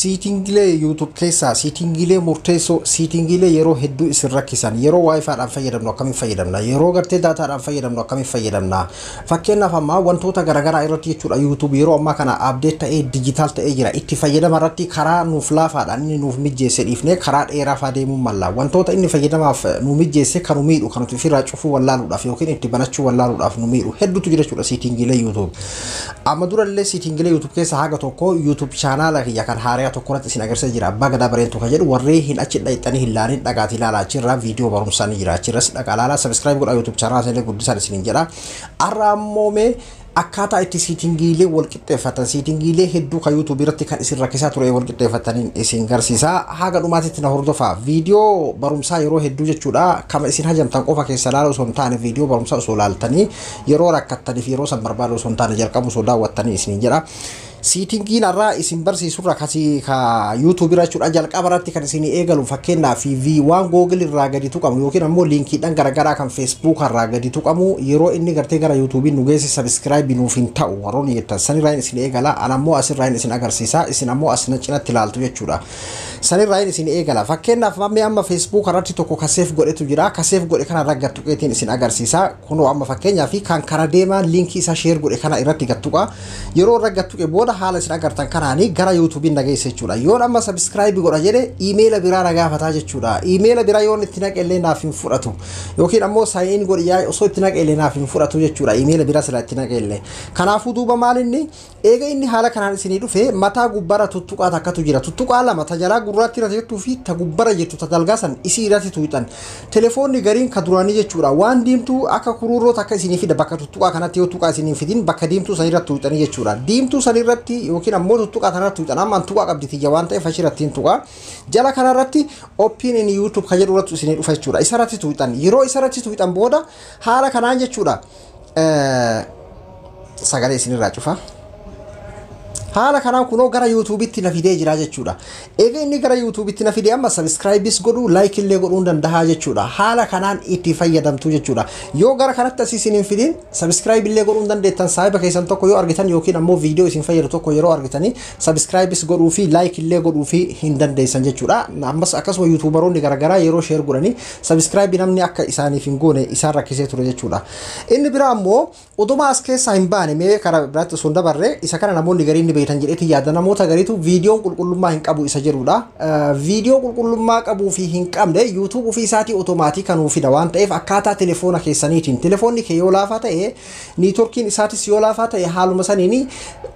Settingiilee YouTube keessaa settingiilee murteessoo, settingiilee yeroo hedduu isin rakkisan, yeroo WiFidhaan fayyadamnu akkamiin fayyadamna, yeroo gartee datadhaan fayyadamnu akkamiin fayyadamna? Fakkeenyaaf, ammaa wantoota garaagaraa irratti jechuudha. YouTube yeroo ammaa kana update ta'ee, digital ta'ee jira. Itti fayyadama irratti karaa nuuf laafaadhaan inni nuuf mijjeesse dhiifnee karaa dheeraa faa deemuun malla. Wantoota inni fayyadamaaf nu mijjeesse kan nu miidhu, kan nuti ofirraa cufuu wallaaluudhaaf yookiin itti banachuu wallaaluudhaaf nu miidhu hedduutu jira jechuudha settingiilee YouTube. Amma durallee settingiilee YouTube keessa haga tokko YouTube channela kiyya kan haaraa tokko irratti isin agarsiisaa jira. Abbaa Gadaa Bareentuu kan jedhu, warree hin achi dhaqxanii hin laalin dhagaati ilaalaa. Achirraa viidiyoo barumsaa ni jira. Achirras dhaqaa ilaalaa, subscribe godhaa, YouTube channela illee guddisaan isiniin jedha. Har'a ammoo mee akkaataa itti settingiilee wal qixxeeffatan, settingiilee hedduu kan YouTube irratti kan isin rakkisaa ture wal qixxeeffataniin isin garsiisa. Haga dhumaatitti na hordofaa. Viidiyoo barumsaa yeroo hedduu jechuudha kama isin hajamtan qofa keessa ilaaluu osoo hin taane, viidiyoo barumsaa osoo ilaaltanii, yeroo rakkattaniif yeroo san barbaadu osoo hin taane, jalqabu osoo daawwattanii isiniin jedha. Settingiin har'aa isin barsiisurra kasii ka YouTube irra jechuudha, jalqaba irratti kan isin eegalu, fakkeenyaaf waan Google irraa gadi tuqamu yookiin ammoo linkiidhaan garaagaraa kan Facebook irraa gadi tuqamu, yeroo inni gartee gara YouTubeiin nu geesse subscribe nuuf hin ta'u warroonni jettan, sanirraa isin eegala. An ammoo asirraa isin agarsiisa, isin ammoo as cinatti ilaaltu jechuudha. Sanirraa isin eegala. Fakkeenyaaf, mammee amma Facebook irratti tokko ka save godhetu jira. Ka save godhe kana irra gattuqeetiin isin agarsiisa. Kunoo amma fakkeenyaaf kan kara deemaa linkii isaa share godhe kana irratti gattuqa. Yeroo irra gattuqe booda haala isin agartan kanaanii gara YouTubeiin na geesse jechuudha. Yoon amma subscribe godha jedhe, emaila biraa na gaafataa jechuudha. Emaila biraa yoon itti naqe illee naaf hin fudhatu. Yookiin ammoo sign in godhi yaa osoo itti naqe illee naaf hin fudhatu jechuudha. Emaila biraa sila itti naqe illee. Kanaafuu duuba maal inni eega inni haala kanaan isinii dhufe, mataa gubbaarra tuttuqaa takkatu jira. Tuttuqaa lama, ta jalaa gurraatti irra jirtuu fi ta gubbara jirtu, ta dalgaa san isii irratti tuuxan. Telefoonni gariin ka duraanii jechuudha. Waan diimtuu akka kuruurroo takka isinii fida. Bakka tuttuqaa kanatti yoo tuqaa isinii fidin, bakka diimtuu san irratti tuuxanii jechuudha. Diimtuu san irratti yookiin ammoo tuttuqaa kanarratti tuuxan. Amma tuqaa qabdi tiyya waan ta'eef achirratti hin tuqaa. Jala kanarratti "Open in YouTube" ka jedhu irratti isinii dhufa jechuudha. Isarratti tuuxan. Yeroo isarratti tuuxan booda haala kanaan jechuudha. Sagalee isinirraa cufa. Haala kanaan kunoo gara YouTubeitti na fidee jira jechuudha. Egaa inni gara YouTubeitti na fidee, amma subscribeis godhuu, like illee godhuu danda'a jechuudha. Haala kanaan itti fayyadamtu jechuudha. Yoo gara kanatti asii isin hin fidin, subscribe illee godhuu dandeettan. Saahiba keessan tokko yoo argitan yookiin ammoo viidiyoo isin fayyadu tokko yeroo argitanii, subscribeis godhuu fi like illee godhuu fi hin dandeessan jechuudha. Ammas akkasuma YouTuberoonni garaagaraa yeroo share godhanii subscribe namni akka isaaniif hin goone isaan rakkisee ture jechuudha. Inni biraa ammoo oduma as keessaa hin baane, mee karaa biraatti osoo hin dabarre, isa kana namoonni gariin ni beektan jedheeti yaada. Namoota gariitu viidiyoon qulqullummaa hin qabu isa jedhudha. Viidiyoo qulqullummaa qabuu fi hin qabne YouTube ofii isaatii automatic kan fida waan ta'eef, akkaataa telefoona keessaniitiin, telefoonni kee yoo laafaa ta'e, networkiin isaatis yoo laafaa ta'e, haaluma saniin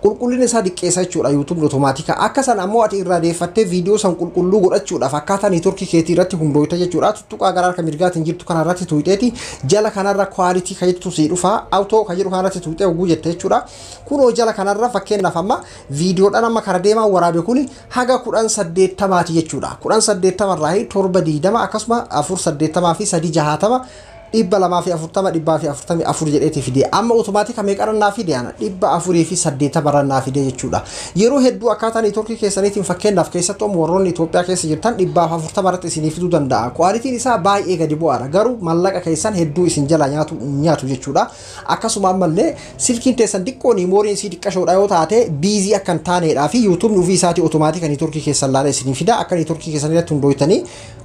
qulqullina isaa diqqeessa jechuudha YouTube automatic. Akka san ammoo ati irraa deeffattee viidiyoo san qulqulluu godhachuudhaaf akkaataa networkii keetii irratti hundooyta jechuudha. Tuttuqaa gara harka mirgaatiin jirtu kanarratti tuuxeeti jala kanarra quality kan jettu sii dhufa. Auto kan jedhu kanarratti tuuxee oguu jette jechuudha. Kunoo jala kanarra fakkeenyaaf amma viidiyoodhaan amma kara deemaa waraabe kun haga 1080ti jechuudha. 1080rraa 720, akkasuma 480 fi 360, 240, 144 jedheeti fide. Amma automatic meeqa naa fide? Ana 480 naa fide jechuudha. Yeroo hedduu akkaataa networkii keessaniitiin, fakkeenyaaf keessattuu amma warroonni Itoophiyaa keessa jirtan, 140 irratti isinii fiduu danda'a. Qualityn isaa baay'ee gadi bu'aadha, garuu mallaqa keessan hedduu isin jala nyaatu nyaatu jechuudha. Akkasuma ammallee silkiin teessan xiqqoo memoryn isii xiqqashoodha yoo taate, busy akka hin taaneedhaa fi YouTubeni ofii isaatii automatic networkii keessan laalee isinii fida. Akka networkii keessan irratti hundooytanii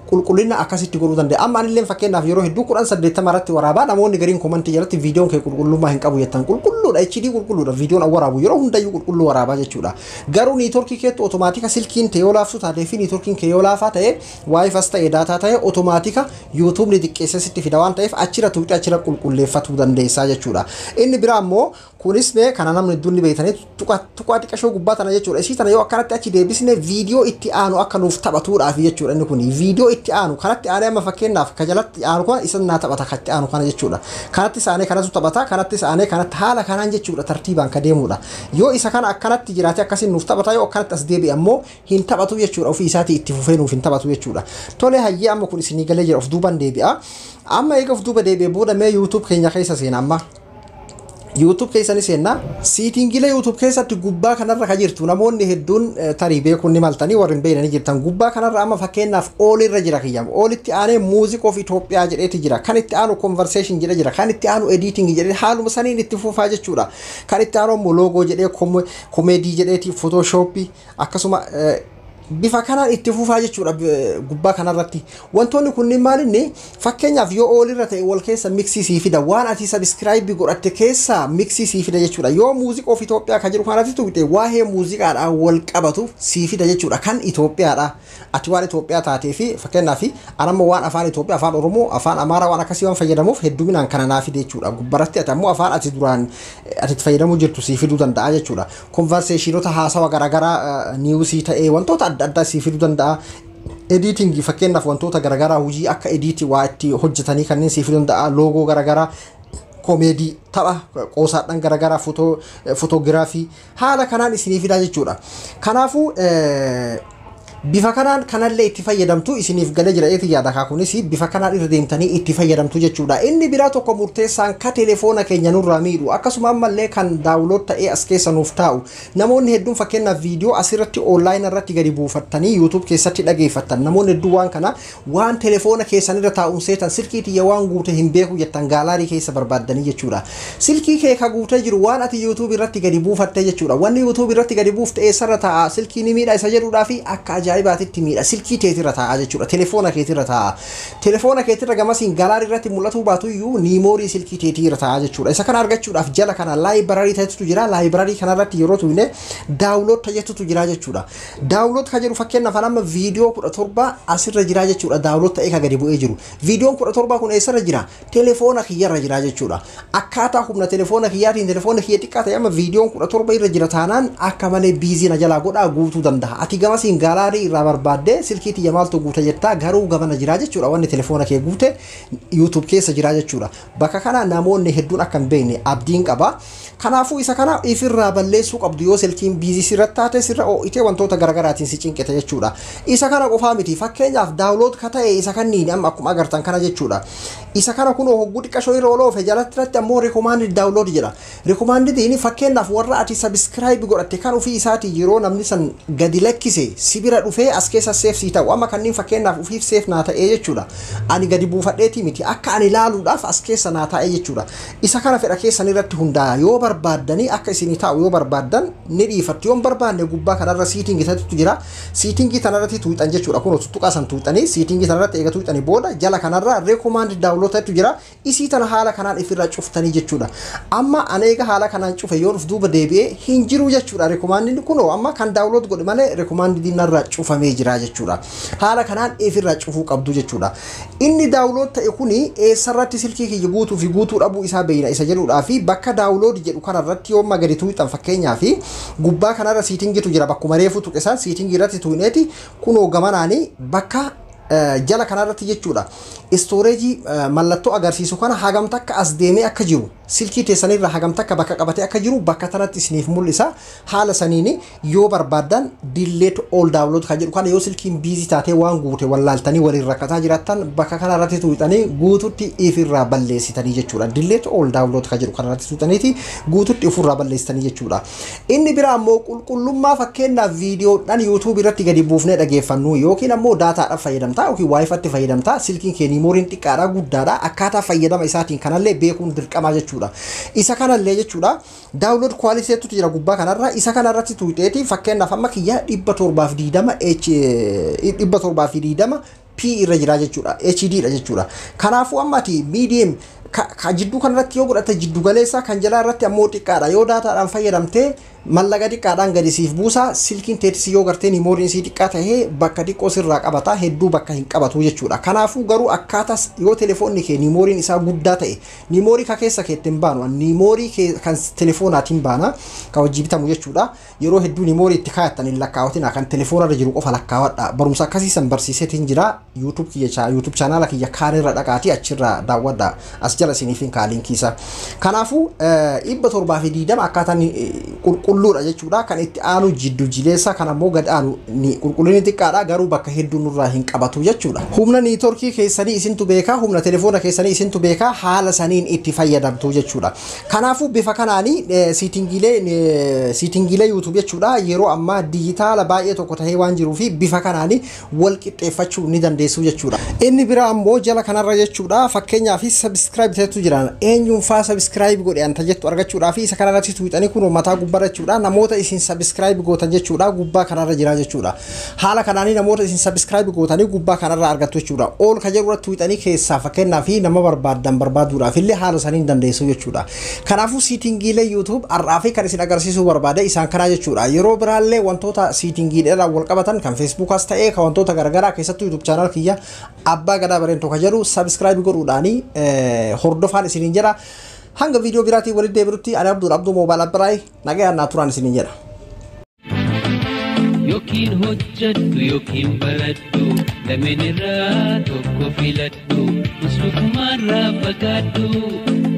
qulqullina akkasitti godhuu danda'a. Amma anillee fakkeenyaaf yeroo hedduu 1080 irratti waraabaa. Namoonni gariin commentii jalatti viidiyoon kee qulqullummaa hin qabu jettan. Qulqulluudha, HD qulqulluudha. Viidiyoon waraabu yeroo hundayyuu qulqulluu waraabaa jechuudha. Garuu networkii keetti automatic silkiin ta'e yoo laaftu taatee fi networkiin kee yoo laafaa ta'e, WiFis ta'e data ta'e, automatic YouTubeni xiqqeessee sitti fida waan ta'eef, achirra tuqxee achirra qulqulleeffatuu dandeessaa jechuudha. Inni biraa ammoo kunis mee kana namni hedduun ni beektanii, tuqaa xiqqashoo gubbaa tana jechuudha. Isii tana yoo akkanatti achi deebisne, viidiyoo itti aanu akka nuuf taphatuudhaaf jechuudha. Inni kun viidiyoo itti aanu kanatti aanee, amma fakkeenyaaf ka jalatti aanu kana isa naa taphata, katti aanu kana jechuudha. Kanatti aanee kanatu taphata, kanattis aanee kanatti, haala kanaan jechuudha, tartiibaan ka deemudha. Yoo isa kana akkanatti jiraate, akkasiin nuuf taphata. Yoo akkanatti as deebi'e ammoo hin taphatu jechuudha. Ofii isaatii itti fufee nuuf hin taphatu jechuudha. Tole, hayyee, amma kun isinii galee jira. Of duuban deebi'a. Amma eega of duuba deebi'e booda, mee YouTube keenya keessa seena. Amma YouTube keessanii seenna. Settingiilee YouTube keessatti gubbaa kanarra ka jirtu namoonni hedduun tarii beekuun ni maltanii, warri hin beeknanii jirtan. Gubbaa kanarra amma fakkeenyaaf all irra jira kiyyam. Allitti aanee music of Itoophiyaa jedheeti jira. Kan itti aanu conversation jedhee jira. Kan itti aanu editing jedhee, haaluma saniin itti fufaa jechuudha. Kan itti aanu immoo logo jedhee, comedy jedheeti, Photoshop, akkasuma Bifa kanaan itti fufaa jechuudha. Gubbaa kanarratti wantoonni kunniin maalinni, fakkeenyaaf yoo oolirra ta'e wal keessa mix sii fida, waan ati subscribe godhatte keessa mix sii fida jechuudha. Yoo muuziqaa of Itoophiyaa kan jedhu kanatti tuqxe, waa'ee muuziqaadhaan wal qabatu sii fida jechuudha. Kan Itoophiyaadha, ati waan Itoophiyaa taatee fi fakkeenyaaf anamma waan afaan Itoophiyaa, afaan Oromoo, afaan Amaaraa waan akkasii waan fayyadamuuf hedduminaan kana naa fide jechuudha. Gubbaratti ati ammoo afaan ati duraan ati itti fayyadamuu jirtu sii fiduu danda'a jechuudha. Conversationota, haasawa garaagaraa, news ta'ee wantoota adda addaa sii fiduu danda'a. Editing, fakkeenyaaf wantoota garaagaraa hojii akka edit waa itti hojjetanii kanneen sii fiduu danda'a. Logo garaagaraa, comedy, tapha qoosaadhaan garaagaraa, photography haala kanaan isinii fidaa jechuudha. Kanaafuu bifa kanaan kanallee itti fayyadamtu. Isiniif galee jira eeti yaada kaa. Kunis bifa kanaan irra deemtanii itti fayyadamtu jechuudha. Inni biraa tokko murteessaan ka telefoona keenya nurraa miidhu, akkasuma ammallee kan download ta'ee as keessa nuuf taa'u, namoonni hedduun fakkeenyaaf viidiyoo asirratti online irratti gadi buufattanii YouTube keessatti dhageeffattan, namoonni hedduun waan kana waan telefoona keessanirra taa'uun seetan, silkii tiyya waan guute hin beeku jettan, gallery keessa barbaaddanii jechuudha. Silkii kee ka guutee jiru waan ati YouTube irratti gadi buufattee jechuudha. Wanni YouTube irratti gadi buufte eessarra taa'a? Silkii ni miidha isa jedhuudhaa fi akka ajaa'ibaatitti miidha. Silkii teetirra taa'a jechuudha. Telefoona keetirra taa'a. Telefoona keetirra gamasiin gallery irratti mul'atuu baatu iyyuu memory silkii teetii irra taa'a jechuudha. Isa kana argachuudhaaf jala kana library ta'etu jira. Library kanarratti yeroo tuqne download ta'etu jira jechuudha. Download ka jedhu fakkeenyaaf amma viidiyoo 17 asirra jira jechuudha. Download ta'ee ka gadi bu'ee jiru. Viidiyoon 17 kun eessarra jira? Telefoona kiyyarra jira jechuudha. Akkaataa humna telefoona kiyyaatiin, telefoona kiyya xiqqaa ta'e, amma viidiyoon 17 irra jira taanaan akka malee busy na jalaa godhaa guutuu danda'a. Ati gamasiin gallery irraa barbaaddee silkii tiyya maaltu guute jettaa, garuu gamana jira jechuudha. Wanni telefoona kee guute YouTube keessa jira jechuudha. Bakka kana namoonni hedduun akka hin beekne abdiin qaba. Kanaafuu isa kana ifirraa balleessuu qabdu yoo silkiin busy sirratti taate, sirra ho'itee wantoota garaagaraatiin si cinqite jechuudha. Isa kana qofaa miti, fakkeenyaaf download ka ta'e isa kanniin amma akkuma agartan kana jechuudha. Isa kana kun hogguu xiqqashoo irra oloofe jalatti ammoo recommended download jedha. Recommendediin fakkeenyaaf warra ati subscribe godhatte kan ofii isaatii yeroo namni san gadi lakkise si bira dhufee as keessa save sii ta'u, amma kanneen fakkeenyaaf ofiif save naa ta'ee jechuudha. Ani gadi buufadheeti miti, akka ani ilaaluudhaaf as keessa naa ta'ee jechuudha. Isa kana fedha keessan irratti hundaa'a. Yoo barbaaddanii akka isinii taa'u yoo barbaaddan ni dhiifattu, yoo hin barbaanne gubbaa kanarra setting ta'etu jira. Setting tanarratti tuuxan jechuudha. Kun tuttuqaa san tuuxanii setting tanarratti eega tuuxanii booda jala kanarra recommend download ta'etu jira. Isii tana haala kanaan ifirraa cuftanii jechuudha. Amma ani eega haala kanaan cufe yoo dhuf duuba deebi'ee hin jiru jechuudha. Recommendin kunoo amma kan download godhe malee recommendin narraa cufamee jira jechuudha. Haala kanaan ifirraa cufuu qabdu jechuudha. Inni download ta'e kuni eessarratti silkii kiyya guutuu fi guutuu dhabuu isaa beeyna isa jedhuudhaa fi bakka download jedhu kanarratti yoo gadi tuuxan, fakkeenyaa fi gubbaa kanarra settingitu jira. Bakkuma reefu tuqe san setting irratti tuuneeti kunoo gamanaanii bakka jala kanarratti jechuudha. Storage mallattoo agarsiisu kana hagam takka as deemee akka jiru, silkii teessanirra hagam takka bakka qabatee akka jiru bakka tanatti isiniif mul'isa. Haala saniin yoo barbaaddan delete all download kan jedhu kana, yoo silkiin busy taatee waan guute wallaaltanii waliin rakkataa jiraattan, bakka kanarratti tuuxanii guututti ifirraa balleessitanii jechuudha. Delete all download kan jedhu kanarratti tuuxaniiti guututti ifirraa balleessitanii jechuudha. Inni biraa ammoo qulqullummaa fakkeenyaaf viidiyoodhaan YouTube irratti gadi buufnee dhageeffannu, yookiin ammoo daataadhaan fayyadamtaa yookiin WiFitti fayyadamtaa, silkiin kee memoryn xiqqaadha guddaadha, akkaataa fayyadama isaatiin kanallee beekuun dirqamaa jechuudha. Isa kanallee jechuudha, download qualitytu jira gubbaa kanarra. Isa kanarratti tuuxeeti fakkeenyaaf amma kiyya 720 H 720 P irra jira jechuudha. HD dha jechuudha. Kanaafuu amma ati medium ka jidduu kanarratti yoo godhatte jiddu galeessa, kan jalaa irratti ammoo xiqqaadha. Yoo daataadhaan fayyadamtee mallaqa xiqqaadhaan gadi siif buusa. Silkiin teetisii yoo gartee memoryn isii xiqqaa tahee bakka xiqqoo sirraa qabata, hedduu bakka hin qabatu jechuudha. Kanaafuu garuu akkaataa yoo telefoonni kee memoryn isaa guddaa ta'e, memory ka keessa keetti hin baanu, memory kan telefoonaatiin baana, ka hojii bitamu jechuudha. Yeroo hedduu memory itti kaayattan hin lakkaa'atina, kan telefoonarra jiru qofa lakkaa'adha. Barumsa akkasiisan barsiiseetiin jira. YouTube kiyya, YouTube channel kiyya kaanirra dhaqaatii achirra daawwadha. As jala isiniif hin kaa link isaa. Kanaafuu 720 akkaataan qulqulluudha jechuudha. Kan itti aanu jiddu jileessa, kan ammoo gad aanu qulqullinni xiqqaadha, garuu bakka hedduu nurraa hin qabatu jechuudha. Humna network keessanii isintu beekaa, humna telefoona keessanii isintu beekaa, haala saniin itti fayyadamtu jechuudha. Kanaafuu bifa kanaanii settingiilee YouTube jechuudha, yeroo ammaa dijitaala baay'ee tokko tahee waan jiruu fi bifa kanaanii wal qixxeeffachuu ni dandeessu jechuudha. Inni biraa ammoo jala kanarra jechuudha, fakkeenyaaf subscribe ta'etu jira. Eenyuun faa subscribe godhe anta jettu argachuudhaaf isa kanarratti tuuxanii kun mataa gubbaarra. jechuudha. Namoota isin subscribe gootan jechuudha, gubbaa kanarra jira jechuudha. Haala kanaanii namoota isin subscribe gootanii gubbaa kanarra argattu jechuudha. All ka jedhu irratti tuuxanii keessaa fakkeenyaa fi nama barbaaddan barbaaduudhaaf illee haala saniin dandeessu jechuudha. Kanaafuu settingiilee YouTube har'aa fi kan isin agarsiisuu barbaade isaan kanaa jechuudha. Yeroo biraallee wantoota settingiidhaan wal qabatan kan Facebookas ta'ee kan wantoota garaagaraa keessattuu YouTube channel kiyya Abbaa Gadaa Bareentoo kan jedhu subscribe godhuudhaanii hordofaan isiniin jedha. Hanga viidiyoo biraatiin walitti deebinutti, ani Abduul Abduu Moobaayil Abbiraay, nagayaan naa turaan isiniin jedha. Yookiin hojjadhu yookiin baradhu, lameen irraa tokko filadhu, muslukumaarraa fagaadhu.